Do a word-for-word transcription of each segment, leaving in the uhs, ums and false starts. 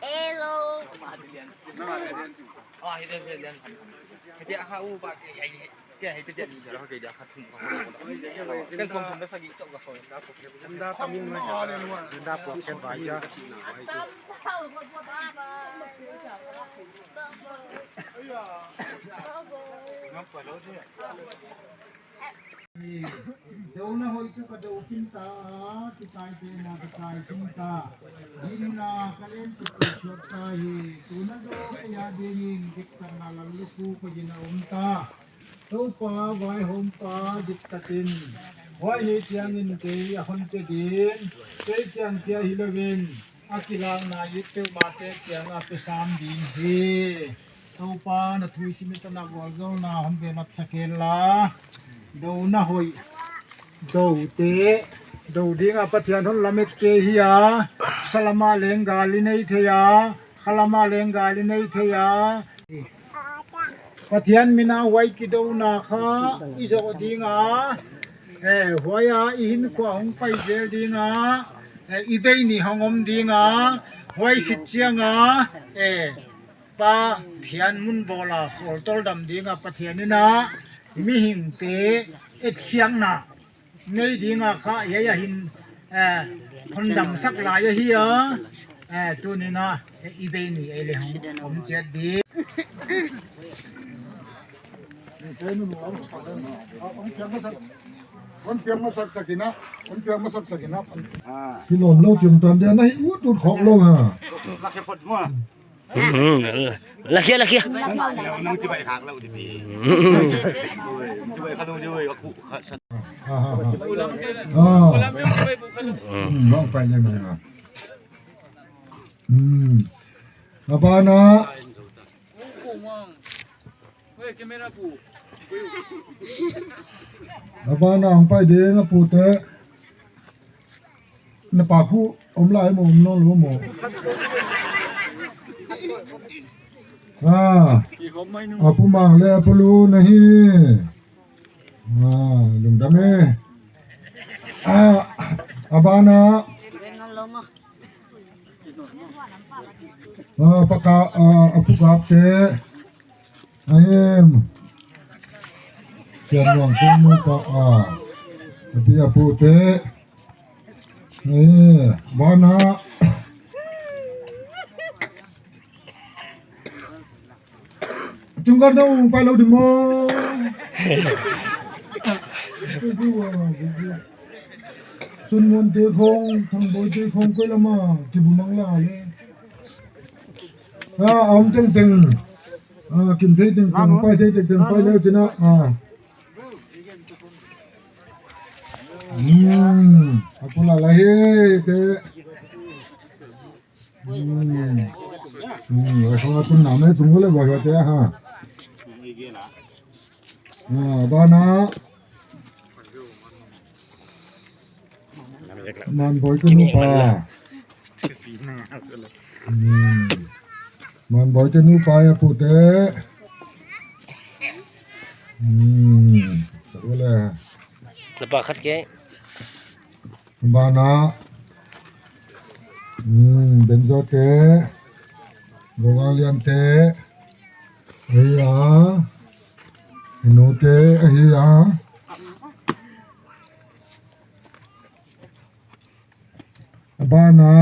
Hello. Douna hoih chu ka dou khin ta, kitaite na ka kai khin ta. Dinna ka len tu tu suak ta hi. Tuna dou ka ya dingin diktatna lam lukhu ka ding a om ta. Toupa vaihawmpa diktatin, huai hi chiangin kei a hon pe ding, kei chiang kia hi lou in, a kilakna it peuhmahte kiang a pe sam ding hi. Toupa na thu i sim i tan a vualzawlna hon pe mat sak hen la. Douna hoih, doute, dou ding a Pathian hon lamet te hi a, salam a leng gal i nei thei a, khalam a leng gal i nei thei a. Pathian min a huai kidouna kha i zoh ding a, eh, huai a i hinkhua hong pai zel ding a, eh, i bei nih hong om ding a, huai khit chiang a, eh, Pathian mun bawl a khawltol dam ding a Pathian in a mihingte etkhiakna nei ding a kha, hiai a hin, eh, hon damsak lai ahi a, eh, tuni'n a, eh, i bei nih ei leh hong om chiat ding. Hon piang masak, hon piang masak sak in a, hon piang masak sak in a. Kilawm lou chiang tan dia na hi ut ut khawk lou ha. Lakhia, lakhia. Ah. Hmm, long pai le mai na. Hmm. A ban a. A ban a hong pai ding a pute. Na pa khu om lai maw, om nawn lou maw? Ah, a pu Mang leh a pu Lu na hi. Ah, lungdam e. Ah, a ban a. Ah, pa Ka, ah, a pu Kap te. Ahem. Sian Nuang Sian Nu pa, ah. A pi a pu te. Eh, ban a. Tung kar dong pai lou di maw. Sun Muan te khong, Thang Boi te khong koi lam a, ki bu mang la le. Ah, om tengteng. Ah, kim thei tengteng, pai thei tengteng, pai leh chin a. Ah. Hmm, a pu La la hi te. Hmm. Hmm, a khong a tun nam e, tung le ba te ha. Ah, ban a. Man Boi te nupa. Hmm. Man Boi te nupa a pute. Hmm. Sa le. Sa pa khat ke. Ban a. Hmm, Benzo te. Gowang Lian te. Ahi a. Nu te ahi a. A ban a,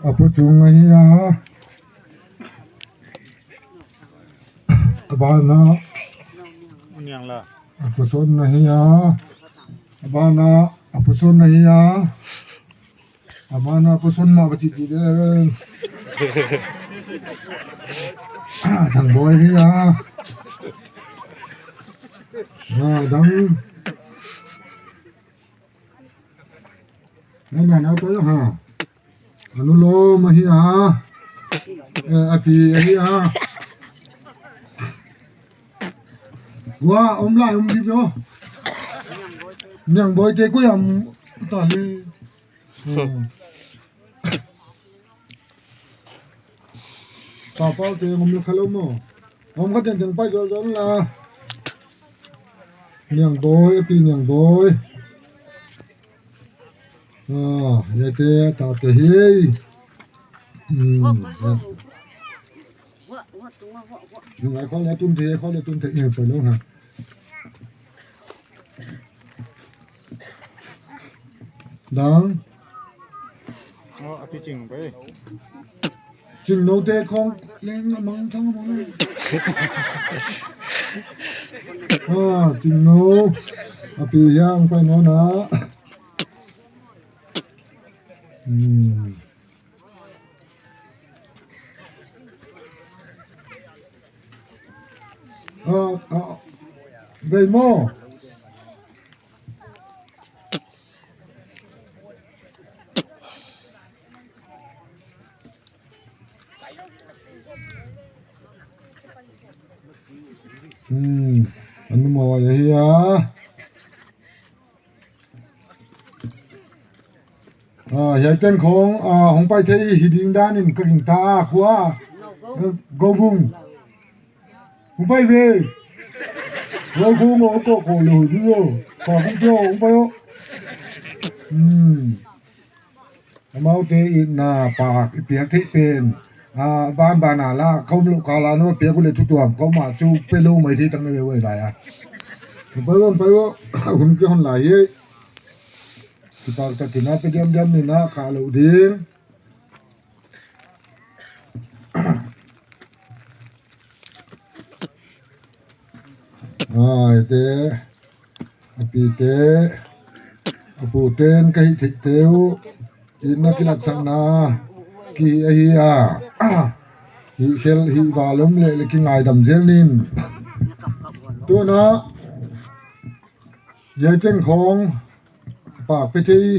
a pu Chung ahi a. A ban a, a pu Son ahi a. A ban a, a pu Son ahi a. A ban a, a pu Son mah va chi chi de. Thang Boi ahi a. Ah, dang. Nana, nana, to ha. A nu lou mah ahi a. Eh, a pi ahi a. Wa, om lai, om di jo. Niang Boi te koi am ta le. Hmm. Papa te ngom le kha lou maw. Ngom kha tengteng pai zolzol la. Niang Boi, a pi Niang Boi. Ah, hiaite, tate hi. Hmm. Ngai khol le tun thei, khol le tun thei, ngai khol le tun thei. Dang. Oh, a pi Chingnou. Chingnoute khong leng a mang thang mang. Ah, Chingnou. A pi hiang pai no na. Hmm. Ah, ah. Vei maw. Hmm, a nu maw ahi a. Ah, hiai teng khong, ah, hong pai thei hi ding dan in ka gingta a, khua. Eh, Gouvung. Hong pai ve. Gouvung, oh, ko, ko, lo, lo. Ko, hong pio, hong pai, oh. Hmm. Amaute i na pak i piak theih pen. Ah, banban a la, ka omlouh kal a nou piak uleh thu tuam, ka om a chu pe lou mai thei tang ve uai lai a. Pai vo, pai vo, hun kihon lai hi. Kipak tak in a pe diamdiam in a kha lou ding. Ai te, a pite, a puten ka hihtheihte uh, itna kilatsakna, ki ahi a, hihkhel hihval om leh leh kingaidam zel nin. Tuna, hiai teng khong, pak pe thei,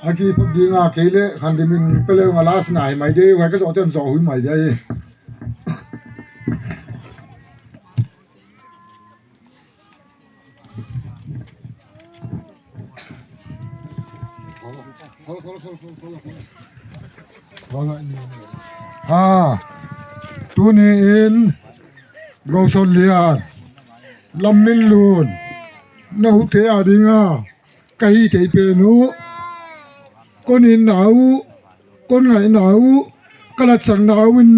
a kipak ding a kei leh, khan dimin pe leh nga la sina hi mai de, huai ka zoh ten zoh hui mai de. Ah, tuni in Gouson Lian, Lam Min Lun, na hihtheih a ding a, ka hihtheih pen uh, kon itna uh, kon ngaihna uh, ka latsakna uh in,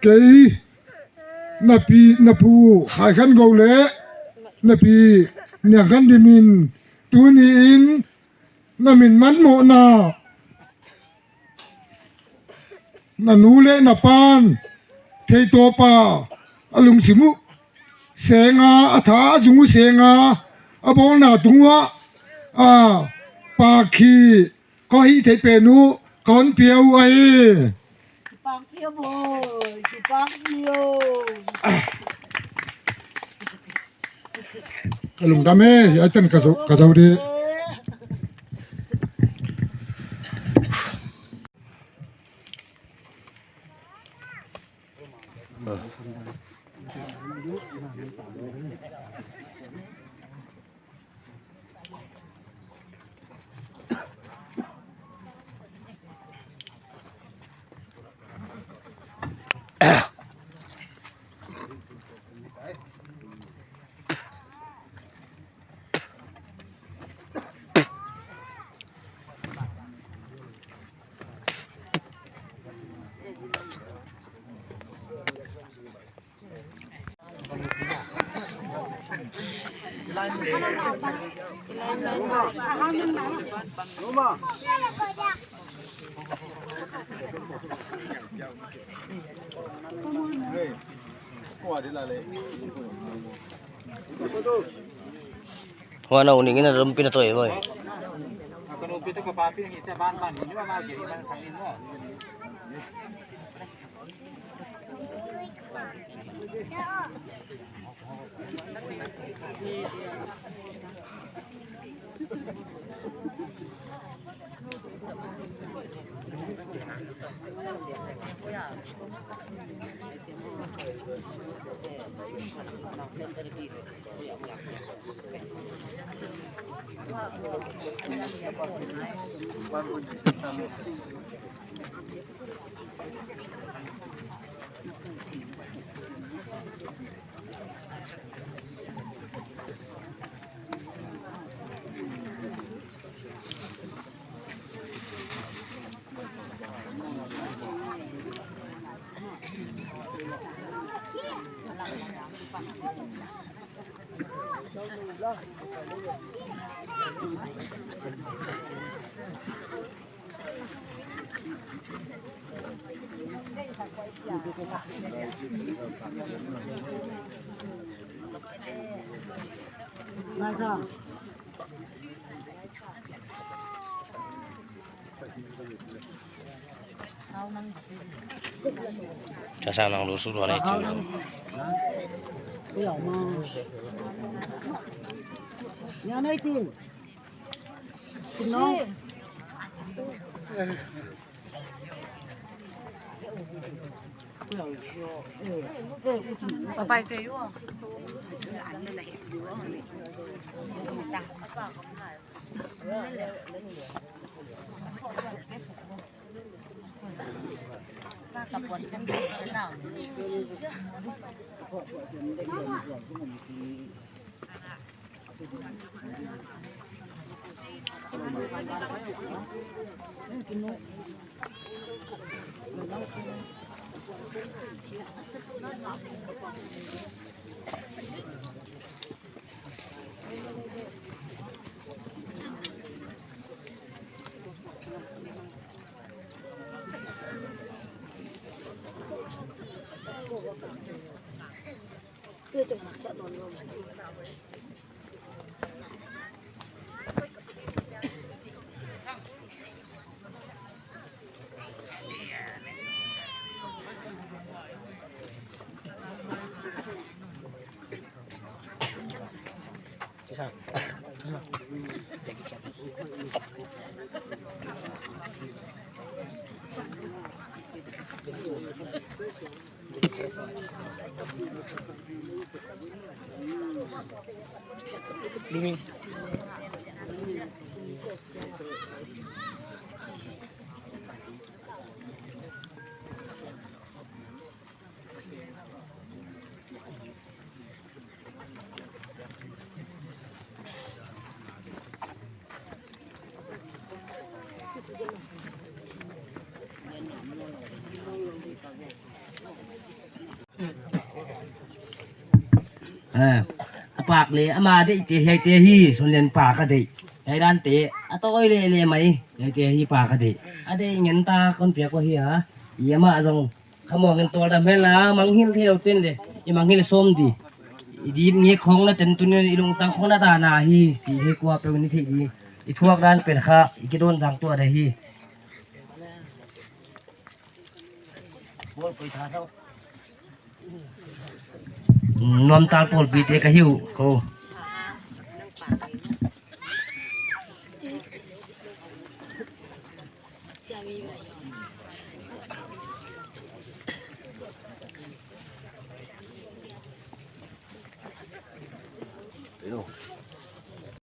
kei, na pi, na pu, Khaikhan'gou leh, na pi, Niangkhandim in, tuni in, na min manmohna, na nu leh na pa'n, theih tawp a, a lungsim uh, seng a, a tha a zung uh seng a, a bawlna tung uah, a, pak hi, ka hihtheih pen uh, kon pia uh ahi. Kipak chia boi, kipak chia. Ka lungdam e, hiai tan ka zou, ka zou di. Huan a uning in a rum pina toi boy. Ka nu pi tu ka pa pi ngi cha ban ban ni wa ma ke ni ban sang ni mo. Cha sang nang lu su lu nei chu. Ah, a pak leh ama deihte hiaite hi, Sunlen pa ka deih. Hiai dante a tawi lele mai, hiaite hi pa ka deih. A deih ngen ta kon piak uh hi a. I ama zong kha muang in tawldam hen la, mangngilh thei lou ten leh i mangngilh sawm di. I dip ngek khong na ten tuni'n i lungtang khong na ta na hi, chih hi kuapeuh in i theih di. I thuak dan pen kha i kidawn zang tuah di hi. Nuam ta pawlpite ka hi uh, kou.